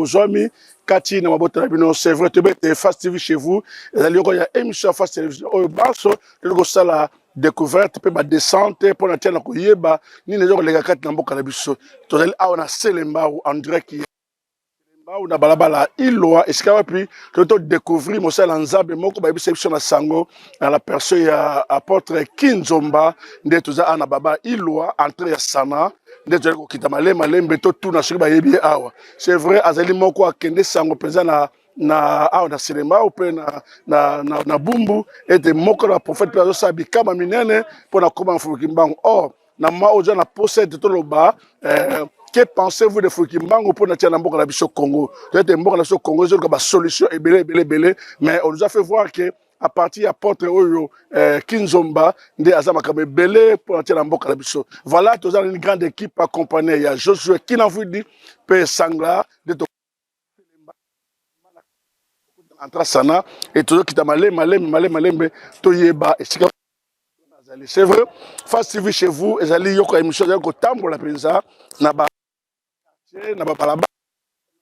bozwami kati na mabota na bino. C'est vrai, toyebi ete Face TV chez vous ezali yoko ya émission ya Face Télévision oyo banso tozali kosala découverte mpe badescente mpo na ntina na koyeba nini eza koleka kati na mboka na biso. Tozali awa na Selembao en direct ya Mbau na balabala Ilwa esika wapi to to découvrir mosala ya Nzambe moko bayebisa biso na sango na la personne ya apôtre Kinzomba nde toza awa na baba Ilwa entrée ya Sana nde tozali kokita malembe malembe totuna soki bayebi ye awa. C'est vrai azali moko akende sango mpenza na na awa na Selembao mpe na, na, na, na Bumbu ete moko na prophète mpe azosala bikama minene mpo na koma Mfumu Kimbangu. Or na mwa oza na posa ete toloba eh, que pensez-vous de Mfumu Kimbangu mpo na tia na mboka na biso Congo? Ete mboka na biso Congo ezoluka ba solution ebele ebele ebele, mais on nous a fait voir que à partir ya apôtre oyo eh, Kinzomba nde aza makambo ebele mpo na tia na mboka na biso. Voilà, toza na une grande équipe accompagnée ya Josué Kinavudi mpe Sangla nde entra sana et tozokita malembe malembe malembe malembe toyeba esika azali. C'est vrai, Face TV chez vous ezali yoko ya émission ezali kotambola mpenza na ba quartier, na ba balabala,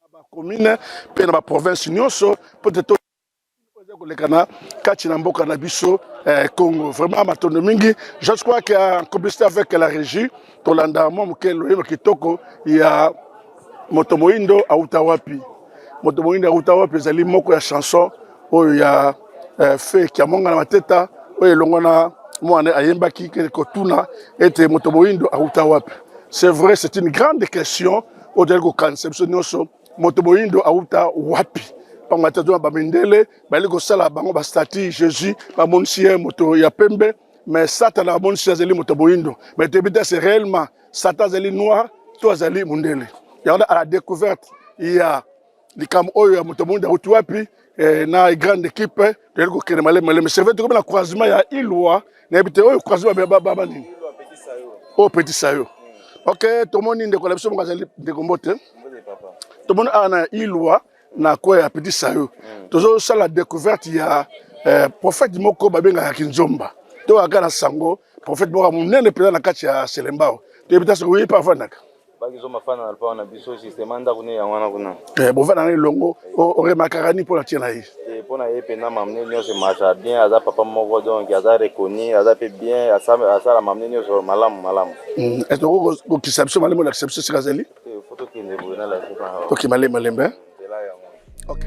na ba commune mpe na ba province nyonso mpo te to eza koleka na kati na mboka na biso eh, Congo. Vraiment matondo mingi. Je crois que en complicité avec la régie tolanda mwa moke loyembo kitoko ya moto moyindo auta wapi. Moto moyindo auta wapi ezali moko ya chanson oyo ya eh, fe Kiamonga na Mateta oyo elongo na mwana ayembaki kotuna ete moto moyindo auta wapi. C'est vrai, c'est une grande question oyo tozali kokanisa biso nyonso moto moyindo auta wapi pamba te tozona bamindele bayali kosala bango bastati Jésus bamonisi ye moto ya pembe mais Satana amonisi azali moto moyindo, mais toyebi te c'est réellement Satan azali noir to azali mondele. Yango à la découverte ya likambo oyo ya moto moyindo auti wapi eh, na grande équipe toyali kokende maleme maleme. C'est vrai, tokomi na croisement ya Ilwa, nayebi te oyo croisement baba nini oyo petit sayo. Ok, tomoni ndeko na biso moko azali ndeko mbote, tomoni awa na Ilwa na coin ya petit sayo tozosala découverte ya eh, prophète moko babengaka Kinzomba to aka na sango prophète moko ya monene mpenza na kati ya Selembao. Toyebi te soki oyebi mpe afandaka Bakizomba fana na lupango na biso justement ndako ne yango wana kuna. Eh, bovanda na elongo oremakaka nini mpo na tia na ye? Eh, mpo na ye mpenza mamne nyonso emarcha bien, aza papa moko donc aza reconnu, aza mpe bien, asala mamne nyonso malamu malamu. Mm, est-ce que okokisa biso malemo olakisa biso esika azali? Eh, faut tokende boye nalakisa. Toke malembe malembe. Nzela yango. Ok.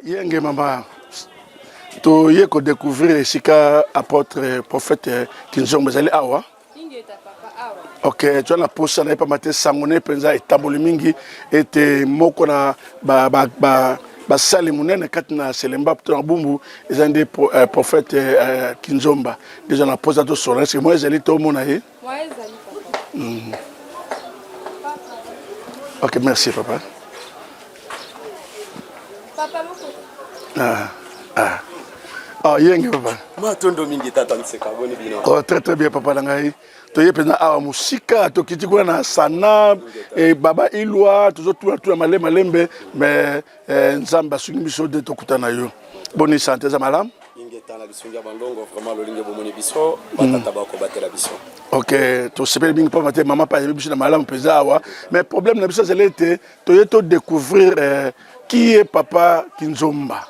Yenge mama, toye ko découvrir esika apôtre prophète Kinzombo ezali awa. Ok, toza na posa na ye pamba te sango na ye mpenza etamboli mingi ete moko na ba, ba, ba, basali monene kati na Selemba to na Bumbu eza nde pro, eh, prophète eh, Kinzomba. Deja na posa tosolola, eske moyen ezali tomona ye? Ok, merci papa. Papa Ah, ah. Ah, yenge papa. Matondo mingi tata Nseka, boni bino. Oh, très très bien papa na ngai. Toye mpenza awa mosika tokiti kuna na Sana e baba Ilwa tozotuna tuna malembe malembe mais eh, Nzambe asungi biso de tokutana yo. Boni santé eza malamu? Ingeta na lisungi ya bandongo vraiment lolinge bomoni biso batata bakobatela biso. Ok, tosepeli mingi pamba te mama mpe ayebi biso na malamu mpenza awa mais problème na biso ezali ete toye to découvrir eh, qui est papa Kinzomba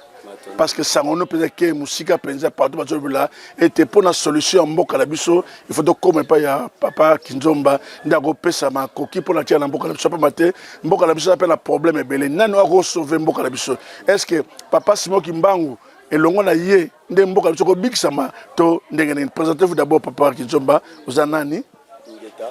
parce que sango no mpenza ke mosika mpenza partout bazolobela ete mpo na solution ya mboka na biso il faut tokoma epai ya papa Kinzomba nde akopesa makoki mpo na tia na mboka na biso pamba te mboka na biso eza mpe na problème ebele. Nani oyo akosauve mboka na biso? Est ce que papa Simon Kimbangu elongo na ye nde mboka na biso kobikisama to ndenge nini? Présentez-vous d'abord papa Kinzomba, oza nani? Ingeta.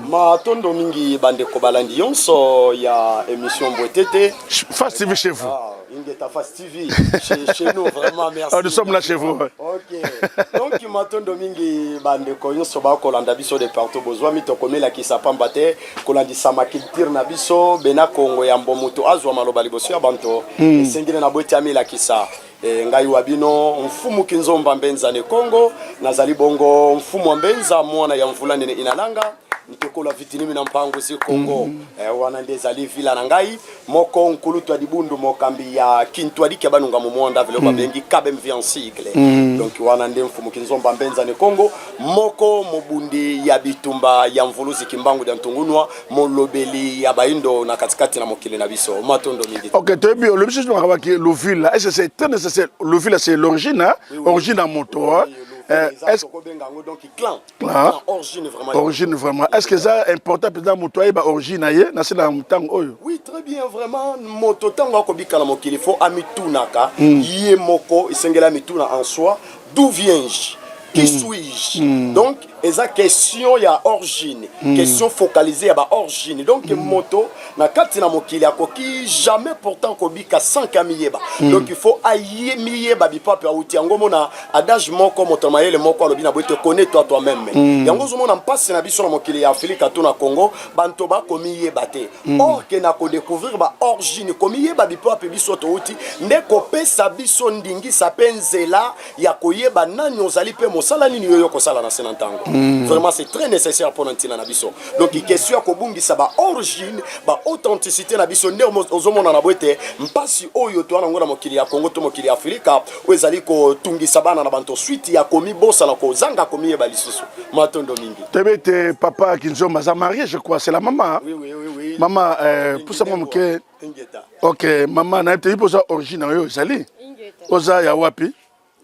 Matondo mingi bandeko balandi yonso ya émission Mbwetete. Face TV chez vous. Ah, Ingeta Face TV chez, chez nous vraiment merci. Ah, nous sommes là chez vous. Ok. Donc matondo mingi bandeko yonso bakolanda biso de partout bozwami tokomelakisa pamba te kolandisama culture na biso bena Kongo ya mbo moto azwa maloba liboso ya banto esengeli na bweti amilakisa. E, ngai wa bino mfumu Kinzomba Mbenza ne Kongo, nazali bongo mfumu wa Mbenza, mwana ya mvula nene inalanga ntokola vitinimi na mpangu zi Kongo. E, wana nde ezali vila na ngai moko nkulutu ya dibundu mokambi ya Kintwadi kia banunga mumwanda vile babengi KBMV en sigle. Donc wana nde mfumu Kinzomba Mbenza ne Kongo moko mobundi ya bitumba ya mvuluzi Kimbangu dia Ntungunwa molobeli ya baindo na katikati na mokili na biso. Matondo mingi. Ok, toyebi olobi susu makambo ya Luvila. Est-ce que c'est très nécessaire? Luvila, c'est l'origine, hein? Oui, oui. Origine ya moto, hein? Oui, Euh, est-ce tokobenga yango donc clan. Clan. Clan, origine vraiment. Origine vraiment. Est-ce que ça important mpenza moto ayeba origine na ye na se na ntango oyo? Oui, très bien, vraiment. Moto ntango akobika na mokili fo amitunaka ye moko, esengeli amituna en soi: d'où viens-je, qui suis-je? Donc eza question ya origine, question focalisée ya baorigine. Donc moto na kati na mokili akoki jamais pourtant kobika sans ke amiyeba. Donc il faut aye miyeba bipape auti. Yango mona adage moko, moto mayele moko alobi na boye te: connais toi toi-même. Yango ozomona mpasi na biso na mokili ya Afrika to na Congo, banto bakomiyeba te. Or ke na kodécouvrir baorigine, komiyeba bipape biso touti, nde kopesa biso ndingisa mpe nzela ya koyeba nani ozali mpe mosala nini oyo kosala na se na ntango. Vraiment, c'est très nécessaire mpona ntina na biso. Donc question ya kobungisa baorigine, baauthenticité na biso, nde ozomona na boye te mpasi oyo toa nango na mokili ya Congo to mokili ya Afrika, oyo ezali kotungisa bana na banto, suite ya komibosana, kozanga komiyeba lisusu. Matondo mingi. Toyebi ete papa Kinzomba aza marié, je crois c'est la maman. Oui. Mama, pusa mwa moke. Ingeta. Ok, mama, nayebi te, mpo oza origine na yo ezali Ingeta. oza ya wapi?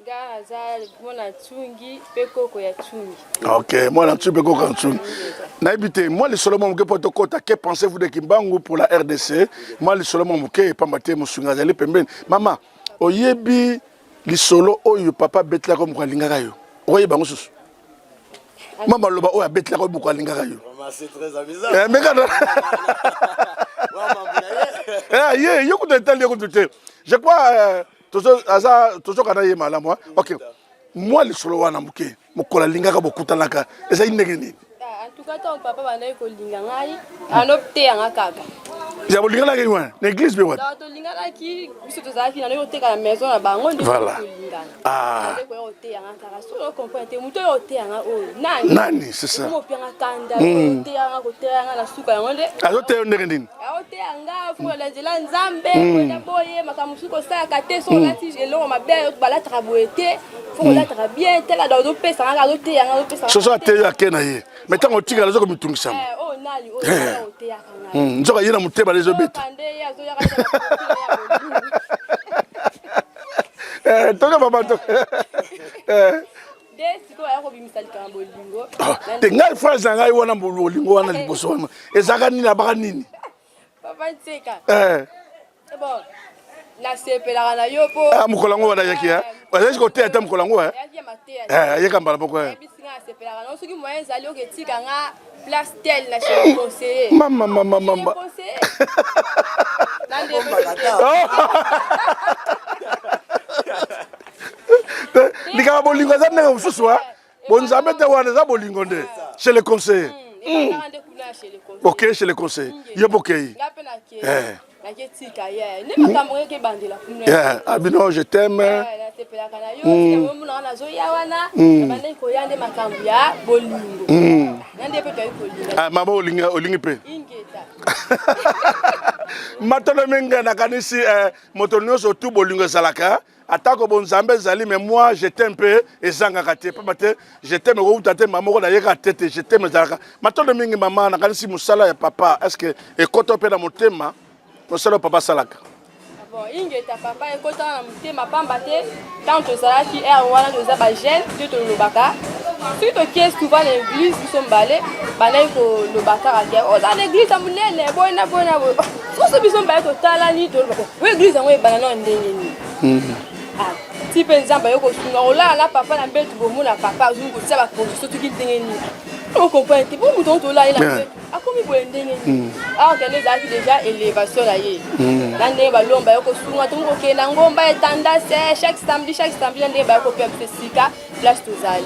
Nga aza mwana Ntungi mpe koko ya Ntungi. Ok, mwana Ntungi mpe koko ya Ntungi. Nayebi te, mwa lisolo mwa moke mpo tokɔta que pensez-vous de Kimbangu pour la RDC. Mwa lisolo mwa moke, epamba te mosungi azali pembeni. Mama, oyebi lisolo oyo papa abetelaka moko alingaka yo? Okoyeba yango susu? Mwa maloba oyo abetelaka moko alingaka yo. Vraiment, c'est très amusant. Eh, mekana. Wa mambo na ye. Eh, ye yo kutu etali ye kutu te, je crois. Aza tozoka na ye malamu, hein? Ok, mwa lisolo wana moke, mokolo alingaka, bokutanaka, ezali ndenge nini? Ah, en tout cas, ntango papa bandaki kolinga ngai, anoteyanga kaka. Ya bolinganaki wana na église mpe wapi? Donc tolinganaki, biso tozalaki na ndenge koteka na maison na bango nde. Voilà. Tolingana. Ah. Nde koya koteyanga kaka soki ocomprendre te moto oyo oteyanga oyo nani. Nani, c'est ça. Okomopianga kanda, oteyanga, koteyanga, na suka yango nde Azoteya yo ndenge nini? Aoteyanga fokola nzela Nzambe, koya boye, makambo mosusu kosalaka te, so olati eloko mabe, balataka boye te, fo kolataka bien, tala. Donc azopesanga kaka, azoteyanga, azopesanga. Soso ateya yo, ake na ye, mais ntango otikala aza komitungisama. Eh, oyo nani oyo oyo oteyaka ngai? Nzoka ye na motema ezobeta. Nzoka nde ye azoyaka te na profil ya bolingo. Eh, toka mama, toka. Eh, Nde sikoyo aya kobimisa likambo bolingo. Ah, te, ngai phrase na ngai wana, bolingo wana liboso wana ezalaka nini? Abaka nini? Papa Ntseka. Eh, bon, nasepelaka na yo mpo Ah, mokolo yango wana ayaki, eh? Azalaki koteya te mokolo yango, eh? Ayaki ya mateya. Eh, ayeka mbala moko, eh. Ayebisi nga asepelaka na soki moyen ezali oke etika nga place tel na chez le conseiller. Mama, mama, mama. Conseiller na nde. Te, likambo bolingo eza ndenge mosusu, a bonzambe te, wana eza bolingo nde chez le conseiller. Ebandaka nde kuna ya chez le conseiller. Okei chez le conseiller, yo mpo okei. Nga mpe nake. Eh. Naketika ye nde makambo ngeke ebandela kuna. Eh, abino je t'aime. Nasepelaka na yo, omonaka nazoya wana, nabandaki koya nde makambo ya bolingo na nde mpe toyaki kolinga. Ah, mama, olingi, olingi mpe. Ingeta. Matondo mingi. Nakanisi eh, moto nyonso tu bolingo ezalaka, atako bonzambe ezali, mais moi je t'aime mpe ezangaka te, pamba te je t'aime ekouta te mama moko nayeka te te, je t'aime ezalaka. Matondo mingi, mama. Nakanisi mosala ya papa, est ce que ekota mpe na motema, mosala oyo papa asalaka? Bon, ingeta papa, ekotaka na motema, pamba te ntango tozalaki ere wana toza bajeune te, tolobaka soki tokie souvent na église biso mibale, bandaki koloba kaka ke oza na église ya monene boye na boye na boye. Soso biso mibale totalani, tolobaka o église yango ebanda nao ndenge nini? Ah, ti mpe Nzambe aye kosunga, kolala na papa na mbetu, bomona papa azongi kotia baposition soki ndenge nini. Ocomprendre te, po moto oyo tolali na mbeto akomi boye ndenge nini? Awa kende ezalaki déjà élévation na ye na ndenge balomba yo kosunga, tomi kokende na ngomba etandase chaque samedi, chaque samedi, na ndenge bayo kopea biso esika place tozali.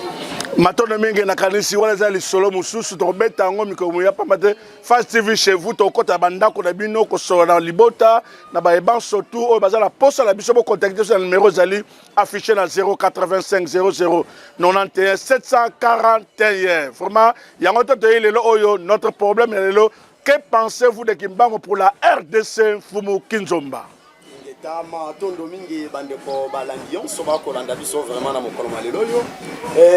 Matondo mingi. Nakanisi wana eza lisolo mosusu, tokobeta yango mikolo moya, pamba te Face TV chez vous, tokokɔta bandako na bino, kosolola na libota na bayeban, surtout oyo baza na posa na biso. Bocontacte biso na numéro ezali affiché na 085 00 91 741. Vraiment, yango to toyei lelo oyo. Notre problème ya lelo: que pensez-vous de Kimbangu pour la RDC, Mfumu Kinzomba? Ngeta, matondo mingi. Bandeko balandi nyonso bakolanda biso vraiment na mokolo ma lelo oyo,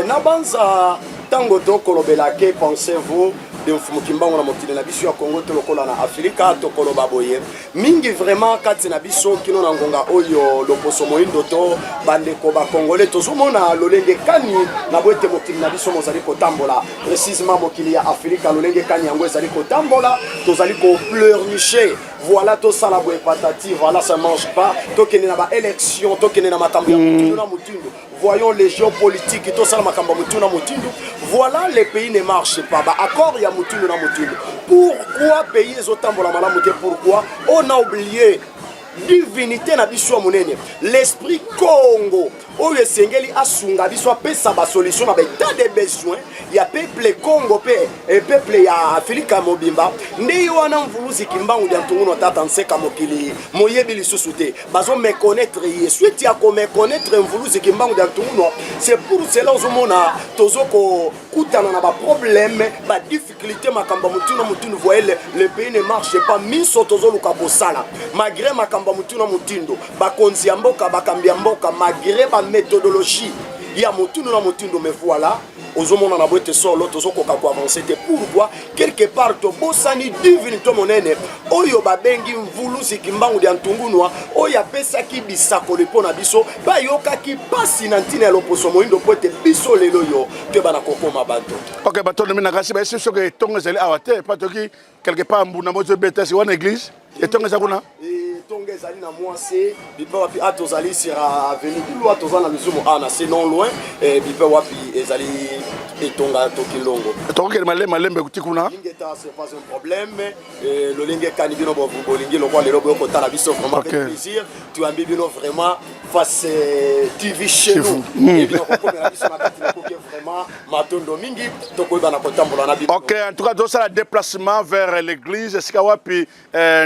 na banza ntango tokolobela que pensez-vous de Mfumu Kimbangu na mokili na biso ya Congo to lokola na Afrika, tokoloba boye mingi vraiment kati na biso kino na ngonga oyo, loposo moyindo to bandeko bakongole, tozomona lolenge kani na boye ete mokili na biso mozali kotambola, précisement mokili ya Afrika, lolenge kani yango ezali kotambola. Tozali kopleurnicher, voilà, tosala boye, patati, voilà, ça marche pas. Tokende na baélection, tokende na makambo ya motindo na motindo, voyons les géopolitiques, tosala makambo ya motindo na motindo, voilà, le pays ne marche pas. Baaccord ya motindo na motindo, pourquoi pays ezotambola malamu te? Pourquoi on a oublié divinité na biso ya monene, l'esprit Congo, oyo esengeli asunga biso, apesa basolution na baétat de besoin ya peuple Congo mpe peuple ya Afrika mobimba? Nde ye wana Mvuluzi Kimbangu dia Ntungunu, tata nseka mokili moyebi lisusu te, bazoméconnaître ye. Suite ya koméconnaître Mvuluzi Kimbangu dia Ntungunu, c'est pour cela ozomona tozokokutana na baproblème, badifficulté, makambo ya motuna motindo. Voyez, le pays ne marche pas. Miso tozoluka kosala malgré makambo ya motuna motindo, bakonzi ya mboka, bakambi ya mboka, malgré baméthodologie ya motindo na motindo, mais voilà, ozomona na boye te solo tozokoka koavancer te. Pourquoi? Quelque part tobosani divinité monene oyo babengi Mvuluzi Kimbangu dia Ntungunwa, oyo apesaki bisakoli mpo na biso, bayokaki mpasi na ntina ya loposo moyindo mpo ete biso lelo oyo toyebana kokóma bato. Ok, batondo mingi. Nakasi bayesi soki etongo ezali awa te, pa toki quelque part mbunda mo ezobeta si wana église, etongo eza kuna. Etonga ezali na mwase bipe wapi a tozali sur avenue Bilwa, toza na luzumu a na se, non loin, bipe wapi ezali etonga Tokilongo. Tokokende malembe malembe kuti kuna. Ingeta, c'est pas un problème. Lolenge ekani bino bolingi lokwa lelo boyo kotala biso vraiment avec plaisir. Tuyambi bino vraiment Face TV chez nous. Bino kokomela biso na kati na koke. Vraiment, matondo mingi, tokoyeba na kotambola na bino. Ok, en tout cas tosala déplacement vers l'église esika wapi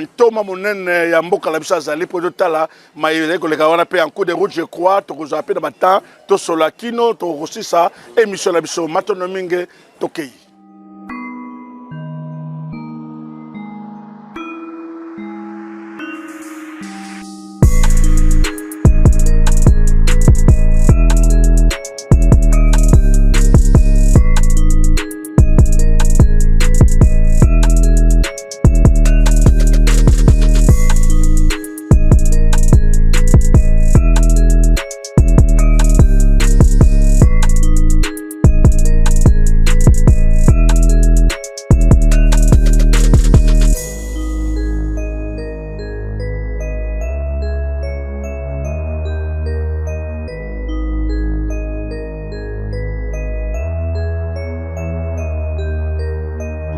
ntoma monene ya mboka na biso azali, mpo totala maye ezali koleka wana. Mpe en cours de route, je crois, tokozwa mpe na batemps tosola kino tokosisa émission na biso. Matondo mingi, tokei.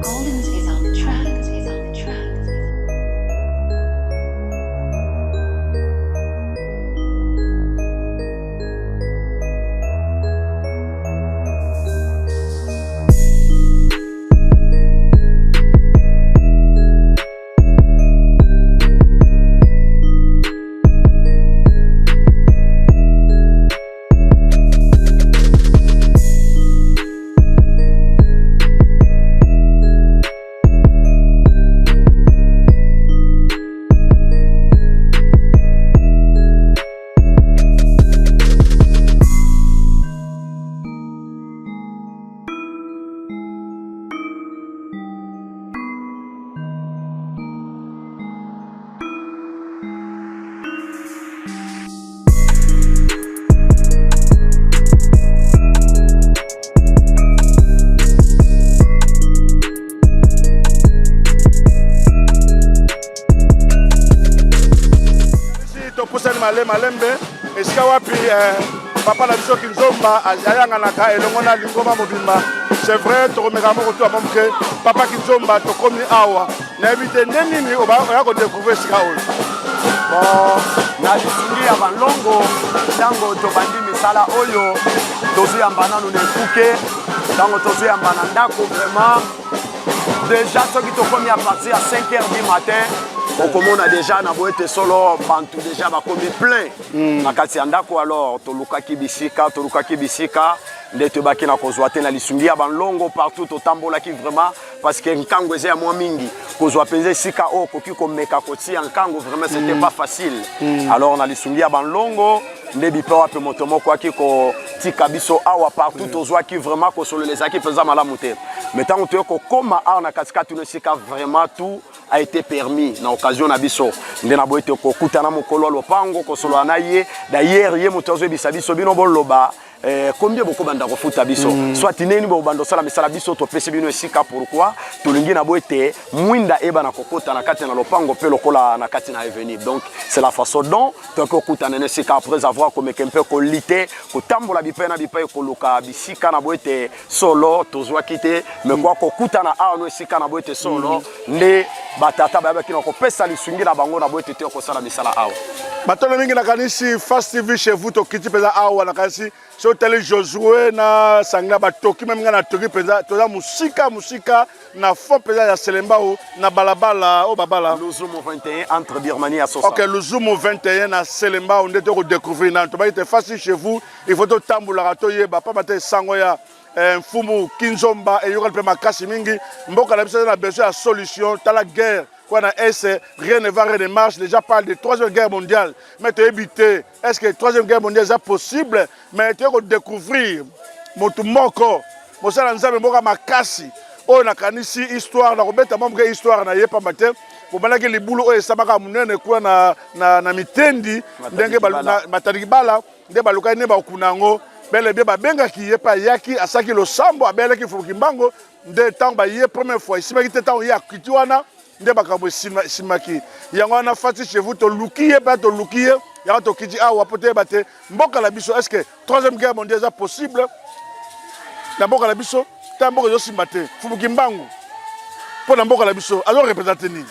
Goldens is on the track. Is on the track. Topusani malembe malembe esika wapi papa na biso Kinzomba ayanganaka elongo na lingomba mobimba. C'est vrai, tokomeka moko to amba moke. Papa Kinzomba, tokomi awa. Nayebi te nde nini oya kodécouvrir esika oyo. Bon, na lisungi ya balongo, ntango tobandi misala oyo, tozoyamba nanu na ekuke, ntango tozoyamba na ndako, vraiment déjà soki tokomi à partir ya 5 heures du matin, okomona déjà na boye te solo bantu déjà bakomi plein na kati ya ndako. Alors tolukaki bisika, tolukaki bisika nde toyebaki na kozwa te. Na lisungi ya banlongo, partout totambolaki vraiment, parce que nkango eza ya mwa mingi, kozwa mpenza esika oyo okoki komeka kotia nkango, vraiment c'était pas facile. Alors na lisungi ya banlongo nde bipe wapi moto moko aki kotika biso awa. Partout tozwaki, vraiment kosolola ezalaki mpenza malamu te, mais ntango toye kokóma awa na katikati no esika, vraiment tout a été permis na occasion na biso nde na boye te kokutana mokolo ya lopango, kosolola na ye. D'ailleurs ye moto azoyebisa biso, bino boloba combien bokobanda kofuta biso, soit nini bokobanda osala misala, biso topesi bino esika. Pourquoi tolingi na boye te mwinda eyebana kokota na kati na lopango mpe lokola na kati na avenir. Donc c'est la façon dont toki kokutana na esika, après avoir komeka mpe kolite kotambola bipai na bipai, koluka bisika na boye te solo tozwaki te, mais kwa kokutana awa no esika na boye te solo nde batata bayebaki na kopesa lisungi na bango na boye te te kosala misala awa. Batono mingi, nakanisi Fast TV chez vous, tokiti mpenza awa. Nakanisi soki otali Josue na Sangila batoki, même ngai natoki mpenza, toza mosika mosika na fond mpenza ya Selembao, na balabala oyo babala Luzumu 21, entre Birmanie ya Sosa. Ok, Luzumu 21 na Selembao nde tokodécouvrir nano. Tobaki te Fast chez vous, il faut totambolaka, toyeba, pamba te sango ya Mfumu Kinzomba eyokani mpe makasi mingi. Mboka na biso eza na besoin ya solution. Tala guerre quoi na est, rien ne va, rien ne marche. Déjà parle de troisième guerre mondiale, mais toyebi te est ce que troisième guerre mondiale eza possible. Mais toye kodécouvrir motu moko, mosala Nzambe moko ya makasi oyo nakanisi histoire nakobeta mwa moke histoire na ye, pamba te bobandaki libulu oyo esamaka monene kuna na Mitendi, ndenge Matadi Kibala nde balukaki nde bakuna yango bel et bien. Babengaki ye mpe ayaki, asalaki losambo, abelaki Mfumu Kimbango. Nde ntango baye première fois esimaki te, ntango ye akiti wana nde makambo esimaki. Yango wana Fati chez vous, toluki ye mpe toluki ye, yango tokiti awa mpo toyeba te mboka na biso, est ce que troisième guerre mondiale eza possible na mboka na biso? Ta mboka ezosimba te. Mfumu Kimbangu mpo na mboka na biso azoreprésente nini?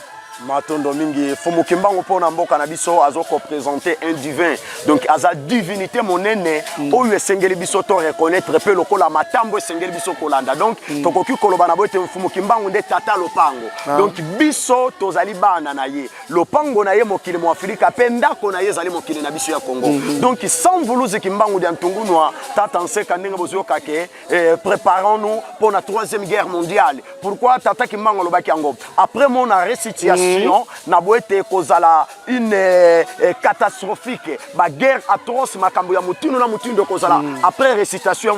Matondo mingi. Fumu Kimbangu mpo na mboka na biso azokoprésente un divin, donc aza divinité monene oyo esengeli biso to reconnaître mpe lokola matambo esengeli biso kolanda. Donc tokoki koloba na boye te Mfumu Kimbangu nde tata lopango. Donc biso tozali bana na ye, lopango na ye mokili mo Afrika, mpe ndako na ye ezali mokili na biso ya Congo. Donc sans Mvuluzi Kimbangu dia Ntungunwa, tata Nseka, ndenge bozoyoka ke préparons-nous pour la troisième guerre mondiale, pourquoi tata Kimbangu alobaki yango? Après mon arrêt situation na boye te kozala une catastrophique, baguerre atroce, makambo ya motindo na motindo ekozala après récitation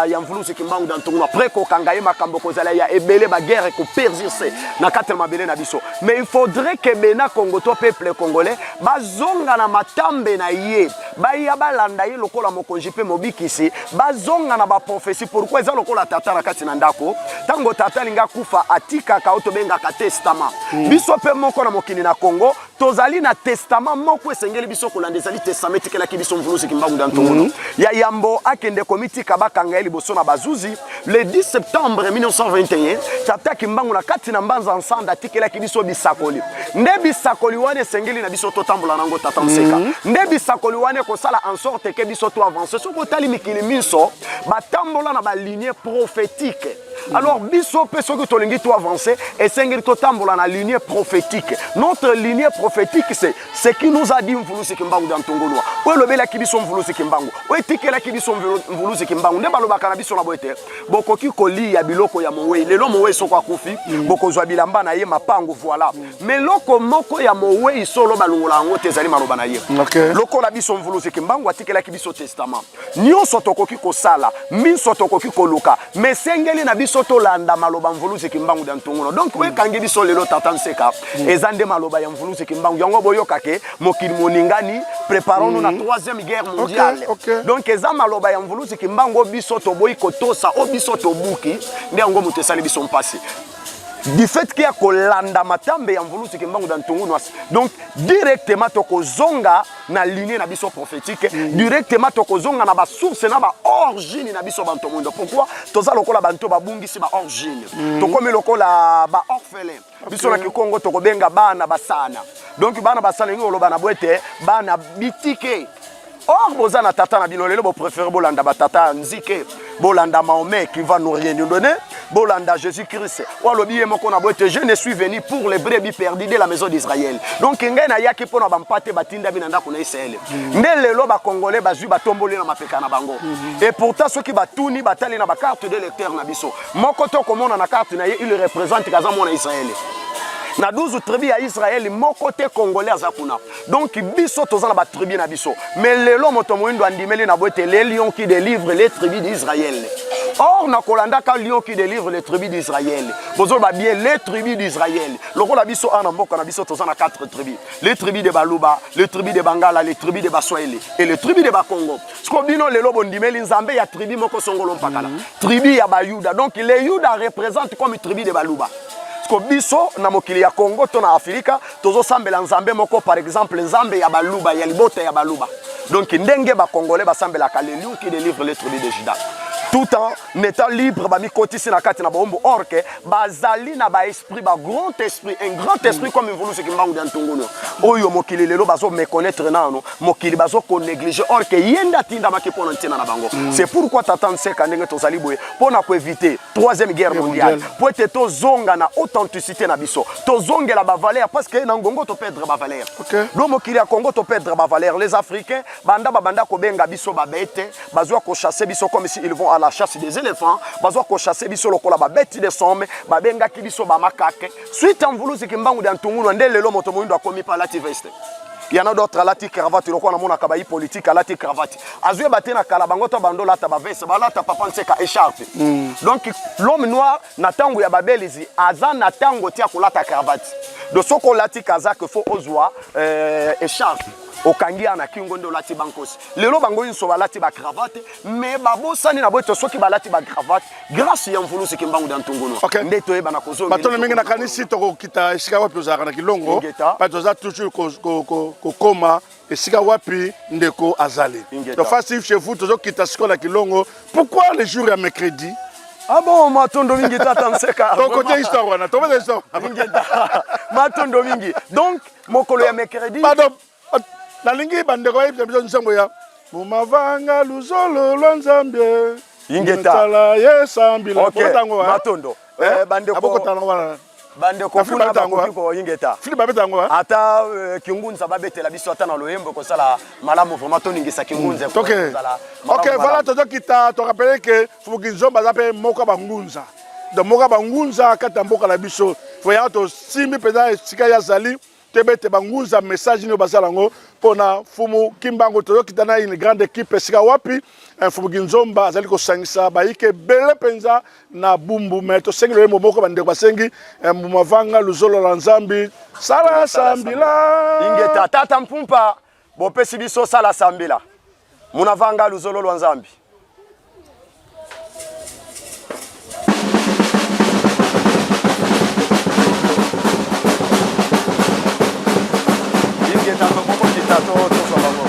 ya Mvuluzi Kimbangu da Ntungunwa. Après kokanga ye, makambo kozala ya ebele, baguerre ekopersiste na kati ya mabele na biso. Mais il faudrait que bena Congo to peuple congolais bazonga na matambe na ye, baya balanda ye lokola mokonzi mpe mobikisi, bazonga na baprophétie. Pourquoi? Eza lokola tata na kati na ndako, ntango tata alingi akufa, atikaka oyo tobengaka testament. Biso mpe moko na mokili na Congo tozali na testament moko esengeli biso kolanda, ezali testament etikelaki biso Mvuluzi Kimbangu da Ntongono. Ya yambo akende komitika bakanga ye liboso na bazuzi le 10 septembre 1921, tata Kimbangu na kati na Mbanza Nsanda atikelaki biso bisakoli. Nde bisakoli wana esengeli na biso totambola nango, tata Nseka. Nde bisakoli wana ekosala en sorte ke biso to avance. Soki otali mikili minso batambola na balignée prophétique, alors biso mpe soki tolingi to avancer, esengeli totambola na lignée prophétique. Notre lignée prophétique, c'est ce qui nous a dit Mvuluzi Kimbangu dia Ntongonwa, oyo elobelaki biso Mvuluzi Kimbangu, oyo etikelaki biso Mvuluzi Kimbangu. Nde balobaka na biso na boye te bokoki kolia biloko ya mowei. Lelo mowei soko akufi, bokozwa bilamba na ye, mapango, voilà. Mais eloko moko ya mowei solo balongola yango te, ezali maloba na ye. Lokola biso Mvuluzi Kimbangu atikelaki biso testament, nyonso tokoki kosala, miso tokoki koluka, mais esengeli na biso tolanda maloba Mvuluzi Kimbangu dia Ntunguno. Donc oyo ekangi biso lelo, tata Nseka, eza nde maloba ya Mvuluzi Kimbangu. Yango boyoka ke mokili moningani, préparons-nous na troisième guerre mondiale. Donc eza maloba ya Mvuluzi Kimbangu oyo biso toboyi kotosa, oyo biso tobuki, nde yango moto esali biso mpasi. Du fait que ya kolanda matambe ya Mvuluzi Kimbangu da Ntungu Nwasi, donc directement tokozonga na lignée na biso prophétique, directement tokozonga na ba source na ba origine na biso banto moindo. Pourquoi toza lokola banto babungisi ba origine? Tokomi lokola ba orphelin. Biso na Kikongo tokobenga bana basana. Donc bana basana elingi koloba na bwete bana bitike. Or boza na tata na bino, lelo bo préférer bolanda ba tata ya nzike, bolanda Mahomet qui va nous rien nous donner, bolanda Jésus-Christ oyo alobi ye moko na boete: je ne suis venu pour les brebis perdues de la maison d'Israël. Donc ngai nayaki mpo na bampate batindami na ndako na Israël. Nde lelo bacongolais bazwi, batomboli na mapeka na bango. Et pourtant soki batuni, batali na bacarte de lecteur na biso, moko to komona na carte na ye, il représente kaza mwana Israël na 12 tribu ya Israël, moko te congolais aza kuna. Donc biso toza na batribu na biso, mais lelo moto moyindo andimeli na boye te les lions qui délivre les tribus d'Israël. Or na kolandaka lion qui délivre les tribus d'Israël, bozoloba bien les tribus d'Israël. Lokola biso awa na mboka na biso toza na 4 tribus: les tribus de Baluba, les tribus de Bangala, les tribus de Baswahili et les tribus de Bakongo. Siko bino lelo bondimeli nzambe ya tribu moko songolo mpakala, tribu ya Bayuda. Donc les Yuda représentent comme tribu de Baluba. Ko biso na mokili ya Congo to na Afrika tozosambela nzambe moko, par exemple nzambe ya Baluba, ya libota ya Baluba. Donc ndenge bacongolais basambelaka le lion qui délivre les tribus de Juda, tout en étant libre, bamikotisi na kati na baombo, or ke bazali na baesprit, bagrand esprit, un grand esprit comme Mvuluzi Kimbangu dia Ntungunu, oyo mokili lelo bazoméconnaître nano, mokili bazokonéglige, or ke ye nde atindamaki mpo na ntina na bango. C'est pourquoi, tata Nseka, ndenge tozali boye mpo na koéviter troisième guerre mondiale, po ete tozonga na authenticité na biso, tozongela bavaleur, parce que na Ngongo toperdre bavaleur. Do mokili ya Congo toperdre bavaleur. Les Africains banda babanda kobenga biso babete, bazwa kochasser biso comme si ils vont à la chasse des éléphants, bazwa kochasser biso lokola babeti de somme, babengaki biso bamakake. Suite ya Mvuluzi Kimbangu dia Ntungulu, nde lelo moto moyindo akomi pa alati veste, y en a d'autres alati cravate. Lokola namonaka bayi politique alati cravate, azwi bate na kala bango to bando olata baveste, balata, papa Nseka, écharpe. Donc l'homme noir na ntango ya babelisi aza na ntango ti akolata cravate. Donc soki olati kazaka, faut ozwa écharpe, okangi ya na kingo, nde olati bankosi. Lelo bango nyonso balati bacravate, mais babosani na boye to soki balati bacravate, grâce ya Mvuluzi Kimbangu dia Ntungunu, nde toyeba na kozongela. Batono mingi, nakanisi tokokita esika wapi ozalaka na Kilongo. Ingeta. Pa toza toujours kokoma esika wapi ndeko azali. Ingeta. Donc Face chez vous, tozokita sikoyo na Kilongo. Pourquoi le jour ya mercredi? Ah bon, matondo mingi, tata Nseka. Tokote histoire wana, tobeza histoire. Ingeta, matondo mingi. Donc mokolo ya mercredi. Pardon, nalingi bandeko bayebisa biso nzembo ya mumavanga luzolo lwa Nzambe. Ingeta. Tala ye sambila. Ok. Bokotango, hein? Matondo. Eh? Bandeko Abokotango wana. Bandeko Na Philippe kuna babeta yango, bakoki koyingeta. Philippe babeta yango, hein? Ata Kingunza babetela biso ata na loyembo, kosala malamu vraiment, toningisa Kingunza. Kozala malamu, Ok, voilà. malamu. Tozokita, torappeler ke Fubuki Nzombe aza mpe moko ya bangunza, donc moko ya bangunza kati ya mboka na biso. Fo yango tosimbi mpenza esika ye azali, toyeba ete bangunza message nini oyo basala yango mpona Fumu Kimbangu. Tozokita na une grande équipe esika wapi Fumu Kinzomba azali kosangisa bayike ebele mpenza na Bumbu. Me tosengi loyembo moko, bandeko basengi Mumavanga luzolo la Nzambi sala sambila. Ingeta, tata Mpumpa, bopesi biso sala sambila, munavanga luzolo lwa Nzambi. Ingeta, tokokokita to tozwa bango.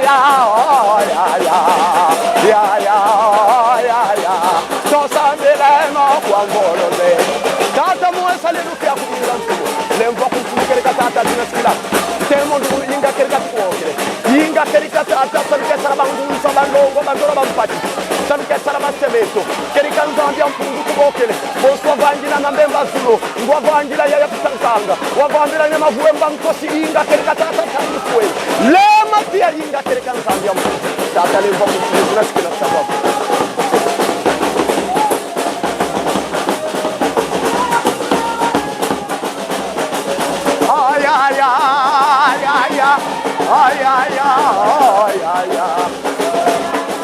ya ya ya ya ya ya ya ya tosambela nokwangoloze tata muwesa lelu kya kubinga nsuku lemva kunsulukeleka tata dinasikila temo ndukulu inga keleka tukuokele inga keleka tata salukesala bangunza bandongo bandola bampati salukesala basebeto keleka nzambi ya mpungu kubokele boswa vangila na mbemba zulu ngwa vangila yaya kusankanga wavambila nyamavuemba nkosi inga keleka tata tangukuwe lema pia inga keleka nzambi ya mpungu tata lemva kunsulukeleka sikila sababu Ay, ay, ay, ay, ay, ay, ay, ay, ay.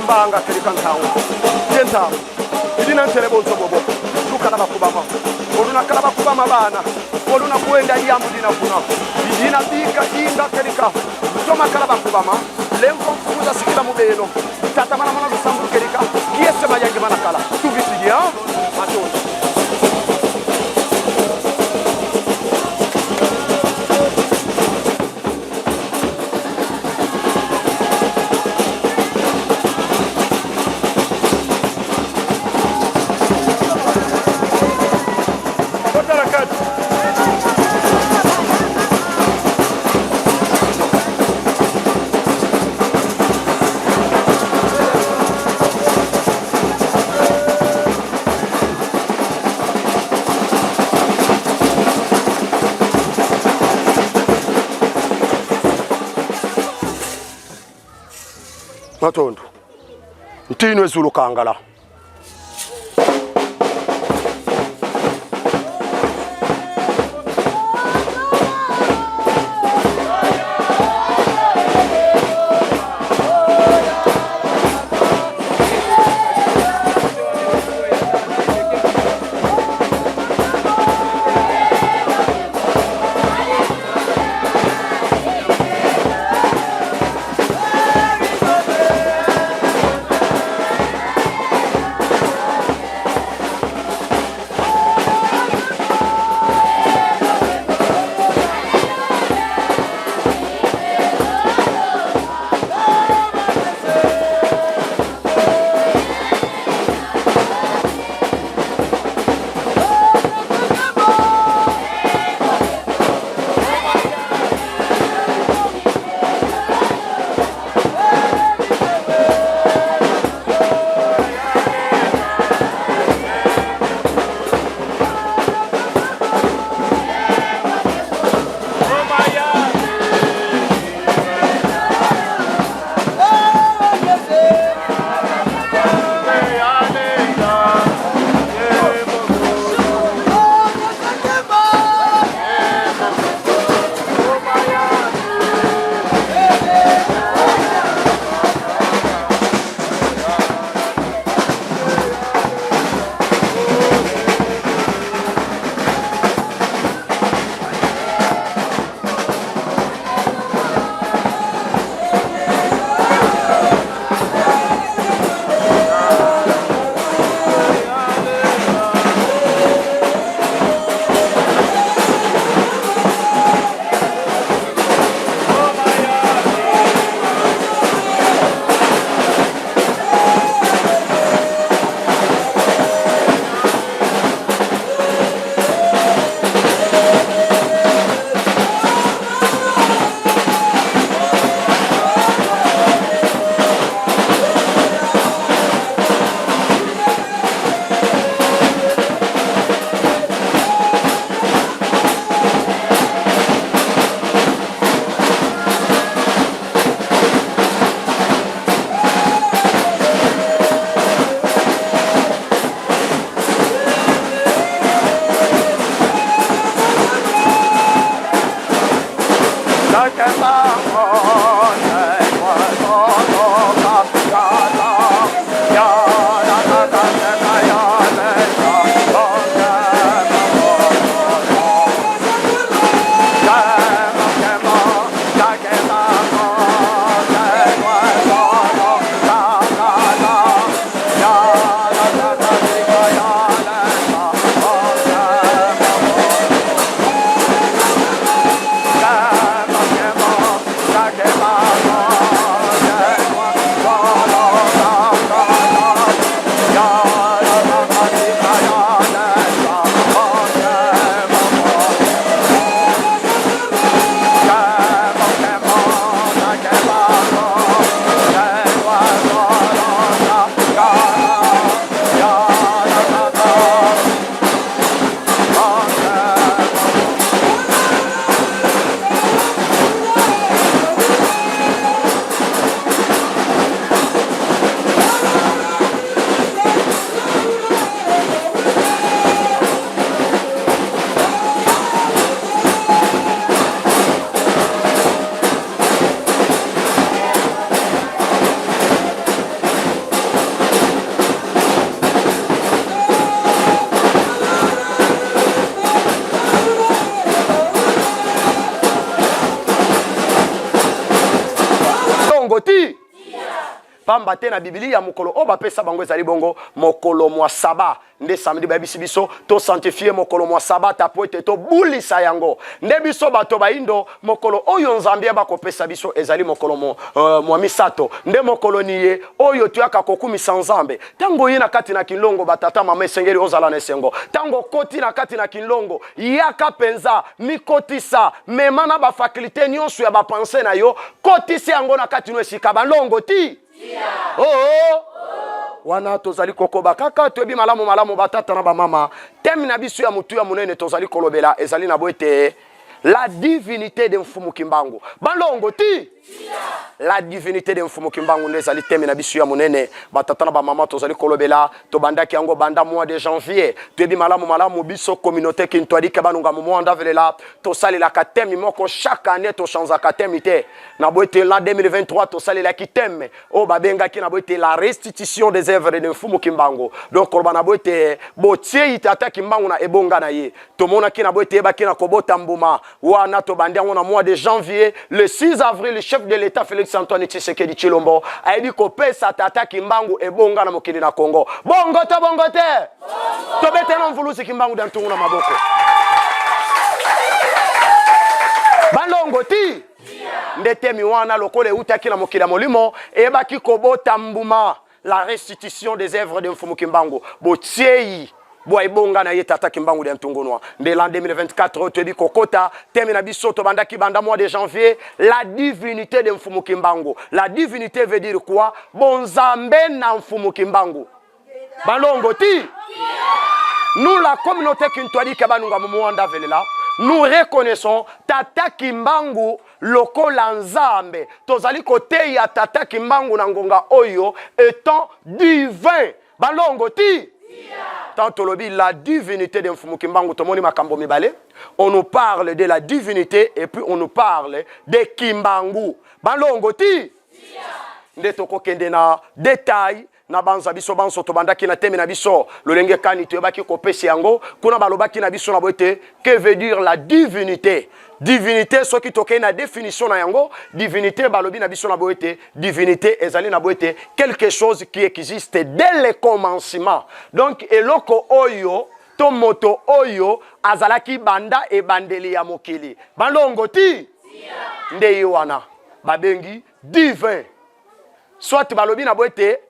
Mbanga kelika ntango ye ntango idina ntele bonso bobo lukala bakubama oluna kala bakubama bana oluna kuenda iyambu dina kuna idina bika inga kelika toma kala bakubama lemvo mfukuza sikila mubelo tata mana mana lusambulu kelika kiese mayange mana kala tuvisidia matondo. Matondo ntino ezulu kangala. Pamba te na Bibilia mokolo oyo bapesa bango ezali bongo mokolo mwa saba. Nde samedi bayebisi biso to sanctifie mokolo mwa sabata mpo ete tobulisa yango. Nde biso bato baindo mokolo oyo Nzambe bakopesa biso ezali mokolo mo, uh, mwa misato. Nde mokolo niye oyo toyaka kokumisa Nzambe. Ntango oye na kati na Kinlongo, batata mama, esengeli ozala na esengo. Ntango okoti na kati na Kinlongo, yaka mpenza, mikotisa, mema na bafakulte nyonso ya bapense na yo, kotisa yango na kati no esika balongo ti oh, oh. Wana tozali kokoba kaka, toyebi malamu malamu batata na bamama, teme na biso ya motuya monene tozali kolobela ezali na boete la divinité de Mfumu Kimbangu. Balongo ti la divinité de Mfumu Kimbangu nde ezali teme na biso ya monene, batata na bamama, tozali kolobela. Tobandaki yango banda mois de janvier. Toyebi malamu malamu biso communauté Kintuadike Banunga Mumuanda Velela tosalelaka teme moko chaque année, tochangeaka teme te. Na boye la 2023 tosalelaki teme oyo babengaki na boye la restitution des œuvres de Mfumu Kimbangu. Donc koloba na boye te botiei tata Kimbangu na ebonga na ye. Tomonaki na boye teyebaki na kobota mbuma wana. Tobandi yango na mois de janvier. Le 6 avril, le chef de l'État Félix Antoine Tshisekedi Tshilombo ayebi kopesa tata Kimbangu ebonga na mokili na Congo. Bongo to bongo te, tobete na mvuluzi Kimbangu da ntungu na maboko. Balongo ti nde temi wana lokola eutaki na mokili ya molimo eyebaki kobota mbuma, la restitution des œuvres de Mfumu Kimbangu, botiei bwa ebonga na ye tata Kimbangu dia Ntungunwa. Nde l'an 2024 oyo toyebi kokota, teme na biso tobandaki banda mois de janvier, la divinité de Mfumu Kimbangu. La divinité veut dire quoi? Bonzambe na Mfumu Kimbangu. Balongo ti nous, la communauté Kintuadike Banunga Mumuanda Velela, nous reconnaissons tata Kimbangu lokola Nzambe. Tozali koteya tata Kimbangu na ngonga oyo étant divin. Balongo ti tant tolobi la divinité de Mfumu Kimbangu, tomoni makambo mibale: on nous parle de la divinité et puis on nous parle de Kimbangu. Balongo ti nde tokokende na détail na banza biso banso. Tobandaki na teme na biso lolenge kani toyebaki kopesa yango kuna. Balobaki na biso na boye te que veut dire la divinité? Divinité, soki tokei na définition na yango, divinité, balobi na biso na boye te divinité ezali na boye te quelque chose qui existe dès le commencement. Donc eloko oyo to moto oyo azalaki banda ebandeli ya mokili. Balongo ti nde ye wana babengi divin, soit balobi na boye te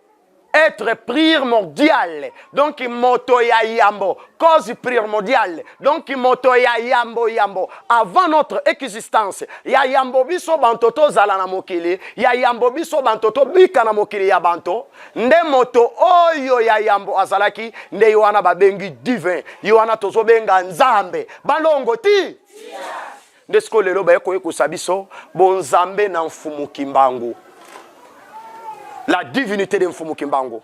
être primordial, donc moto ya yambo, cause primordiale, donc moto ya yambo yambo avant notre existence, ya yambo biso banto tozala na mokili, ya yambo biso banto tobika na mokili ya banto. Nde moto oyo ya yambo azalaki, nde ye wana babengi divin, ye wana tozobenga Nzambe. Balongo ti nde sikoyo lelo baye koyekosa biso bonzambe na Mfumu Kimbangu, la divinité de Mfumu Kimbangu.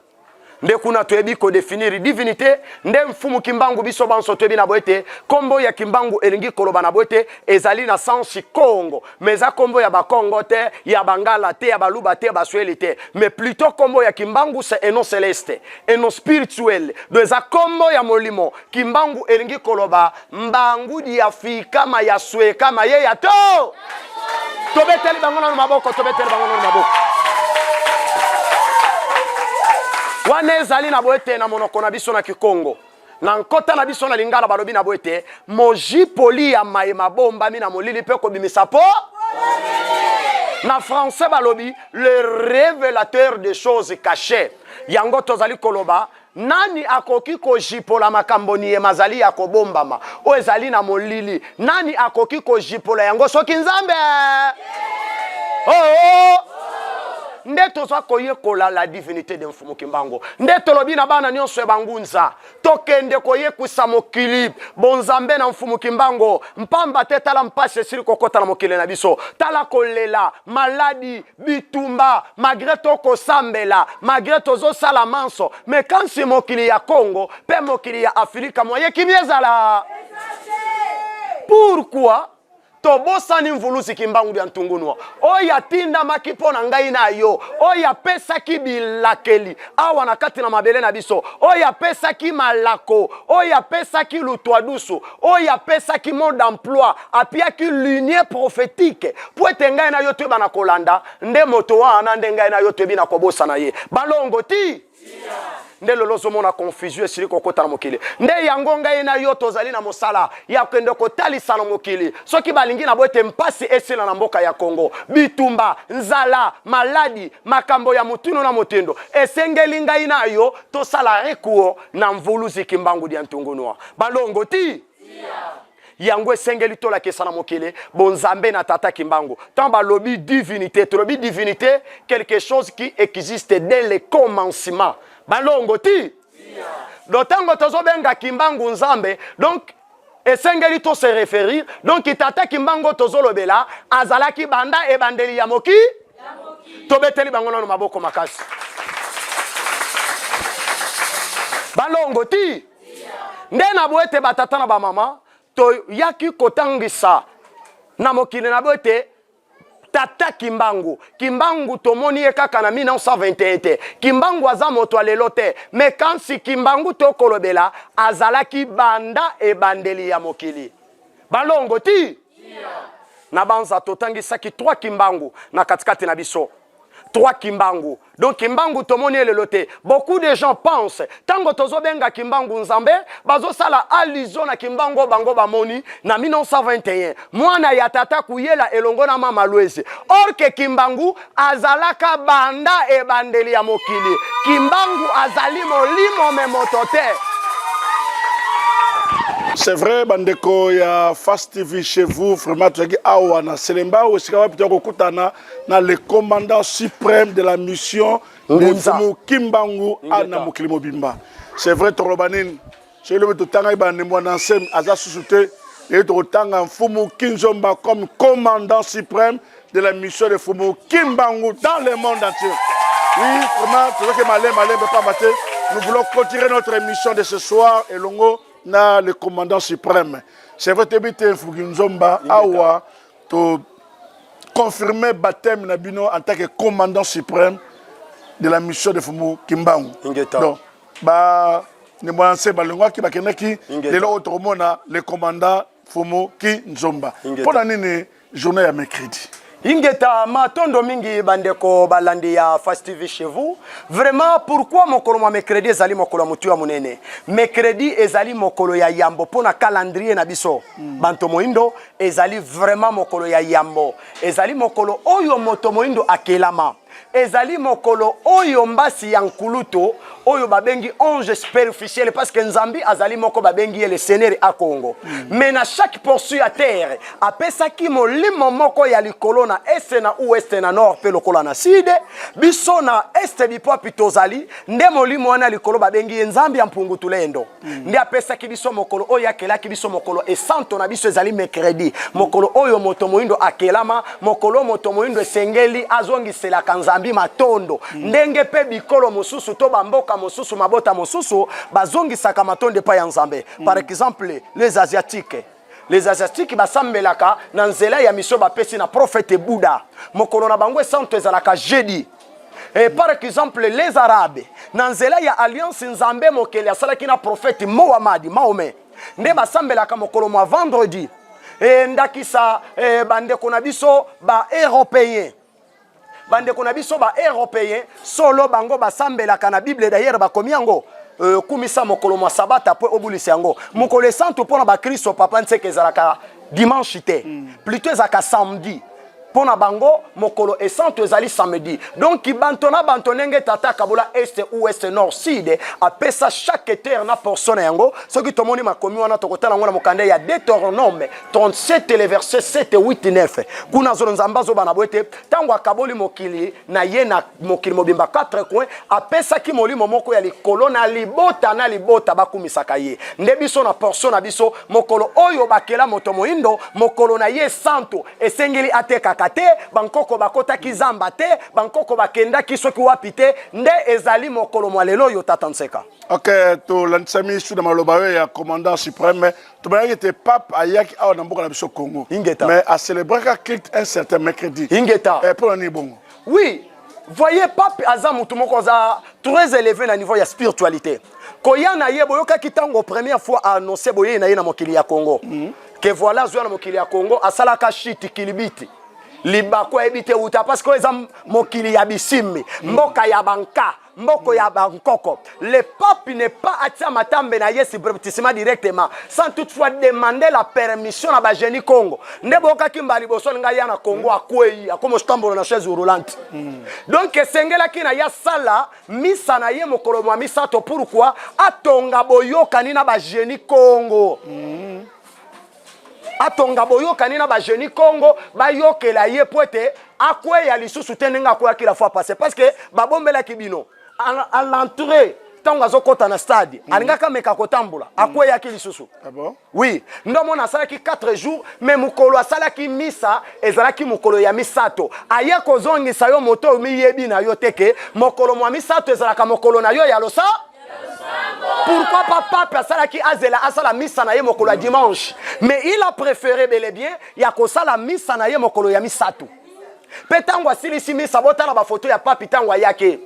Nde kuna toyebi kodéfinir divinité. Nde Mfumu Kimbangu, biso banso toyebi na boye te nkombo ya Kimbangu elingi koloba na boye te ezali na sens Kongo, mais eza nkombo ya Bakongo te, ya Bangala te, ya Baluba te, ya Baswahili te, mais plutôt nkombo ya Kimbangu, c'est un nom céleste, un nom spirituel. Donc eza nkombo ya molimo. Kimbangu elingi koloba mbangudi ya fikama ya swekama ye ya to. Tobeteli bango nano maboko, tobeteli bango nano maboko. Wana ezali na boye te na monoko na biso na Kikongo. Na nkota na biso na Lingala, balobi na boye te mojipoli ya maye mabombami na molili mpe kobimisa po. Na français balobi le révélateur des choses cachées. Yango tozali koloba, nani akoki kojipola makambo niye mazali ya kobombama, oyo ezali na molili? Nani akoki kojipola yango soki Nzambe? Oh, oh. Nde toza koyekola la divinité de Mfumu Kimbangu. Nde tolobi na bana nyonso ya bangunza, tokende koyekwisa mokili bonzambe na Mfumu Kimbangu, mpamba te tala mpasi esili kokɔta na mokili na biso, tala kolela, maladi, bitumba. Malgré tokosambela, malgré tozosala manso, mais kasi mokili ya Congo mpe mokili ya Afrika moye kimi ezala. Pourquoi? Tobosani Mvuluzi Kimbangu dia Ntungunua oyo atindamaki mpo na ngai na yo, oyo apesaki bilakeli awa na kati na mabele na biso, oyo apesaki malako, oyo apesaki lutwadusu, oyo apesaki mode d'emploi, apiaki lignée prophétique mpo ete ngai na yo toyeba na kolanda nde moto wana, nde ngai na yo toyebi na kobosana ye. Balongo ti nde lelo ozomona confusion esili kokota na mokili. Nde yango ngai na yo tozali na mosala ya kende kotalisa na mokili, soki balingi na bo ete mpasi esila na mboka ya Kongo, bitumba, nzala, maladi, makambo ya motindo na motindo, esengeli ngai na yo tosala recours na Mvuluzi Kimbangu dia Ntungunua. Balongo ti yango esengeli tolakisa na mokili bonzambe na Tata Kimbangu. Tant balobi divinité, tolobi divinité, quelque chose qui existe dès le commencement. Balongo ti donc ntango tozobenga Kimbangu Nzambe, donc esengeli to se référir. Donc Tata Kimbangu tozolobela azalaki banda ebandeli ya moki. Tobeteli bango nano maboko makasi. Balongo ti nde na boye ete batata na bamama toyaki kotangisa na mokili na boye ete Tata Kimbangu, Kimbangu tomoni ye kaka na 1921 te. Kimbangu aza moto ya lelo te, mais kasi Kimbangu tokolobela azalaki banda ebandeli ya mokili. Balongo ti na banza totangisaki 3 Kimbangu na katikati na biso. 3 Kimbangu. Donc Kimbangu tomoni ye lelo te. Beaucoup de gens pensent tango tozobenga Kimbangu Nzambe, bazosala allusion na Kimbangu bango bamoni na 1921, mwana ya tata Kuyela elongo na mama Lwezi. Or que Kimbangu azalaka banda ebandeli ya mokili. Kimbangu azali molimo me moto te. C'est vrai, bandeko ya Fast TV chez vous, vraiment tozalaki awa na Selembao esika wapi tokokutana na le commandant suprême de la mission de Mfumu Kimbangu na mokili mobimba. C'est vrai, tokoloba nini soki lobi totangaki bandembo na nsemi aza susu te, eye tokotanga Mfumu Kinzomba comme commandant suprême de la mission de Mfumu Kimbangu dans le monde entier. Oui, vraiment, tozaki malembe malembe pamba te. Nous voulons continuer notre émission de ce soir elongo na le commandant suprême. C'est vrai, toyebi te Mfumu Kinzomba awa to confirmer baptême na bino en tant que commandant suprême de la mission de Mfumu Kimbangu. Ingeta. Donc, ba ne mwana nse balongwaki bakendaki, Ingeta. lelo oyo tokomona le commandant Mfumu Kinzomba. Ingeta. Mpo na nini journée ya mercredi? Ingeta, matondo mingi bandeko balandi ya Fast TV chez vous. Vraiment, pourquoi mokolo mwa mercredi ezali mokolo ya motuya monene? Mercredi ezali mokolo ya yambo mpo na calendrier na biso. Banto moindo ezali vraiment mokolo ya yambo. Ezali mokolo oyo moto moindo akelama. Ezali mokolo oyo mbasi ya nkuluto oyo babengi ange superficiel, parce que Nzambi azali moko babengi ye le Seigneur a Congo. Mais na chaque portion ya terre apesaki molimo moko ya likolo na est, na ouest, na nord pe lokola na sud. Biso na est bipoapi tozali nde molimo wana likolo babengi ye Nzambi ya mpungu tulendo. Nde apesaki biso mokolo oyo akelaki biso, mokolo esanto na biso ezali mercredi, mokolo oyo moto moyindo akelama, mokolo moto moyindo esengeli azongiselaka Nzambi matondo, ndenge pe bikolo mosusu to bamboka mosusu, mabota mosusu bazongisaka matondo epai ya Nzambe. Par exemple les Asiatiques, les Asiatiques basambelaka na nzela ya mission bapesi na prophète Bouddha, mokolo na bango esanto ezalaka jeudi. Et par exemple les Arabes, na nzela ya alliance Nzambe mokeli asalaki na prophète Mohamad, Mahomet, nde basambelaka mokolo mwa vendredi. Et ndakisa, bandeko na biso ba européen, bandeko na biso ba européen solo bango basambelaka na Bible, d'ailleurs bakomi yango, kumisa mokolo mwa sabata po obulisa yango. Mokolo esantu mpona bakristo papa Nseke ezalaka dimanche te, plutôt ezalaka samedi. Mpona bango mokolo esantu ezali samedi. Donc banto na banto ndenge tata kabola est, ouest, nord, sud, apesa chaque terre na portion na yango. Soki tomoni makomi wana tokotala yango na mokanda ya Deutéronome 37 le verset 7, 8, 9. Kuna zolo Nzambe azoba na boye te, ntango akaboli mokili na ye na mokili mobimba 4 coins, apesaki molimo moko ya likolo na libota na libota bakumisaka ye. Nde biso na portion na biso mokolo oyo bakela moto moyindo, mokolo na ye santo esengeli atekaka. bakutanaka te, bankoko bakotaki zamba te, bankoko bakendaki soki wapi te, nde ezali mokolo mwa lelo oyo tata Nseka. Ok, tolandisami su na maloba oyo ya commandant suprême. Tobayaki ete pape ayaki awa na mboka na biso Congo. Ingeta. Mais acélébraka culte un certain mercredi. Ingeta. Eh, mpo na nini bongo? Oui, voyez pape aza mutu moko aza très élevé na niveau ya spiritualité. Koya na ye boyokaki ntango première fois a annoncé boyei na ye na mokili ya Congo. Que voilà azwa na mokili ya Congo asalaka shit kilibiti. Libaku ayebi te wuta parce que oyo eza mokili ya bisimbi, mboka ya banka, mboko ya bankoko. Le pape n'est pas atia matambe na ye subrepticement directement sans toutefois demander la permission na bagenie Congo. Nde boyokaki mbala liboso alinga ya na Congo akwei akoma otambola na chaise roulante. Donc esengelaki na ye asala misa na ye mokolo mwa misato pourquoi atonga boyokani na bagenie Congo. Atonga boyokani na bagenie Congo bayokela ye po ete akweya lisusu te ndenge akweyaki la fois passée parce que babombelaki bino à l'entrée ntango azokɔta na stade alingaki ameka kotambola akweyaki lisusu. Ah bon? Oui, ndomona asalaki 4 jours, mais mokolo asalaki misa ezalaki mokolo ya misato. Aye kozongisa yo moto oyo miyebi na yo te ke mokolo mwa misato ezalaka mokolo na yo ya losa. Pourquoi pas pape asalaki azela asala misa na ye mokolo ya dimanche, mais il a préféré bel et bien ya kosala misa na ye mokolo ya misato. Mpe ntango asilisi misa, botala bafoto ya pape ntango ayaki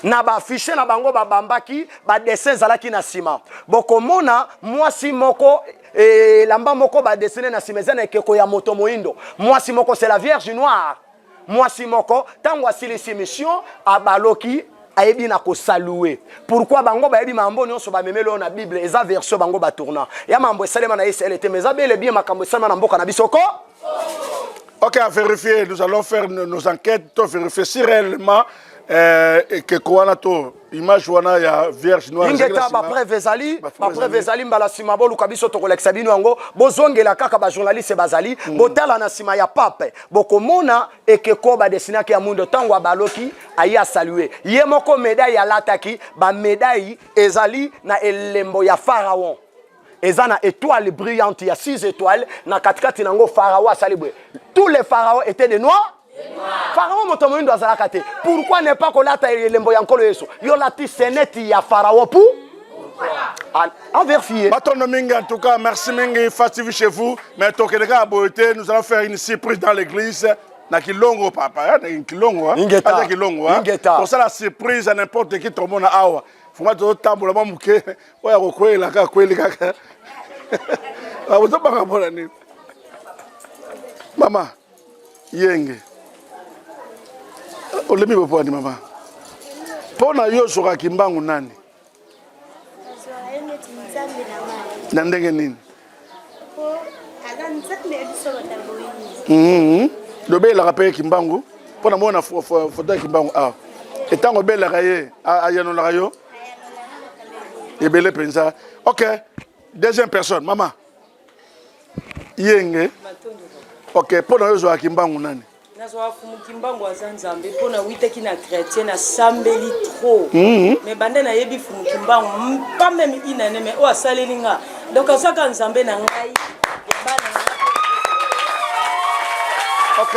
na baaffiche na bango babambaki badessin ezalaki na nsima. Bokomona mwasi moko elamba moko badessine na nsima eza na ekeko ya moto moyindo, mwasi moko, c'est la Vierge noire. Mwasi moko ntango asilisi mission abaloki ayebi na kosalue. Pourquoi bango bayebi mambo nyonso bamemeli oyo na Bible eza version bango batourna ya mambo esalema na Israele te, mais eza bel et bien makambo esalema na mboka na biso ko. Ok, à vérifier. Nous allons faire nos enquêtes pour vérifier si réellement ekeko wana to image wana ya Vierge noire. Ingeta, bapreuve ezali, bapreuve ezali. Mbala nsima boluka biso, tokolekisa bino yango. Bozongela kaka bajournaliste bazali, botala na nsima ya pape, bokomona ekeko badesinaki ya mundo. Ntango abaloki aye asalue ye moko, médaille alataki, bamédaille ezali na elembo ya pharaon, eza na étoile brillante ya 6 étoiles na katikati nango. Pharaon asali boye, tous les pharaons étaient de noirs. Pharaon moto moyindo azalaka te. Pourquoi ne pas kolata elembo ya Nkolo Yesu? Yo lati seneti ya pharaon pour à vérifier. Batondo mingi, en tout cas, merci mingi, Fast TV chez vous. Mais tokende kaka boye te, nous allons faire une surprise dans l'église. Na Kilongo, papa, hein, na Kilongo, hein. Ingeta. Aza Kilongo, hein. Ingeta. Tosala surprise à n'importe qui tomona awa. Vraiment tozotambola mwa moke, oyo akokweyela kaka akweli kaka. Ozobanga mpona nini? Mama, yenge. Olemi bopwani mama. Mpo na yo ozwaka Kimbangu nani? Nazwaka ye neti Nzambe na ngai. Na ndenge nini? Po aza Nzambe ya biso bato ya boyini. Lobelaka mpe Kimbangu mpo na mona foto ya Kimbangu awa. Etango obelaka ye ayanolaka yo ebele mpenza. Ok, deuxième personne, mama yenge. Ok, mpo na yo ozwaka Kimbangu nani? Nazwaka Fumu Kimbangu aza Nzambe mpo nawitaki na chrétien, nasambeli trop, mais banda nayebi Fumu Kimbangu, pas même une année, mais oyo asaleli nga, donc azaka Nzambe na ngai, ya bana na ngai. Ok,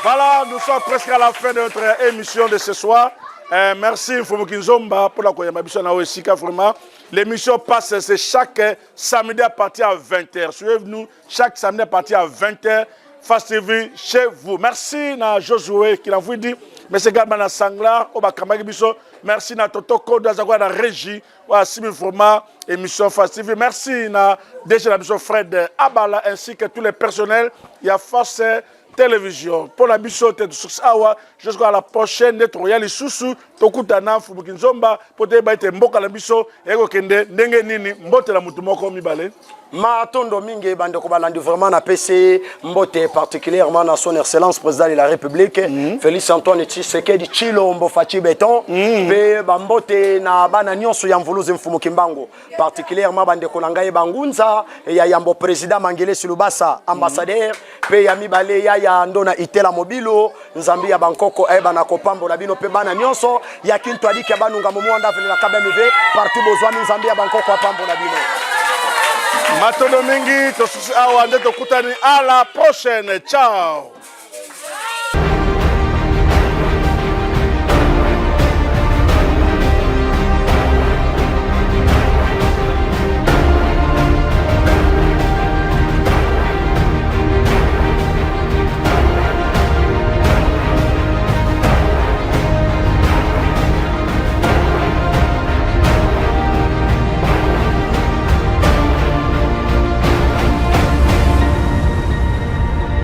voilà, nous sommes presque à la fin de notre émission de ce soir. Merci Mfumu Kinzomba pour la koyamba biso na esika vraiment. L'émission passe, c'est chaque samedi à partir à 20h. Suivez-nous chaque samedi à partir à 20h. Fast TV chez vous. Merci na Josué qui l'a dit. Monsieur Galman Sanglar, oyo biso. Merci na Toto Kodo azakwa na régie. Wa simi vraiment émission Fast TV. Merci na DG na biso Fred Abala ainsi que tous les personnels. Il y a Fast Télévision. Pour la biso te awa jusqu'à la prochaine nde tokoya lisusu tokutana Mfumu Kinzomba po toyeba ete mboka na biso ekokende ndenge nini. Mbote na mutu moko mibale. Matondo mingi bandeko balandi. Vraiment napesi mbote particulièrement na Son Excellence Président de la République Félix Antoine Tshisekedi Tshilombo Fatshi Béton, mpe bambote na bana nyonso ya Mvuluzi Mfumu Kimbangu, particulièrement bandeko na ngai bangunza ya yambo, président Mangelesi Lubasa ambassadeur, mpe ya mibale ya ya Ndona Itela Mobilo. Nzambi ya bankoko ayeba na kopambola bino mpe bana nyonso ya Kintu Adiki ya Banunga Momwanda avenela KBMV partout bozwami. Nzambi ya bankoko apambola bino. Matondo mingi, tosusi awa nde tokutani à la prochaine. Ciao.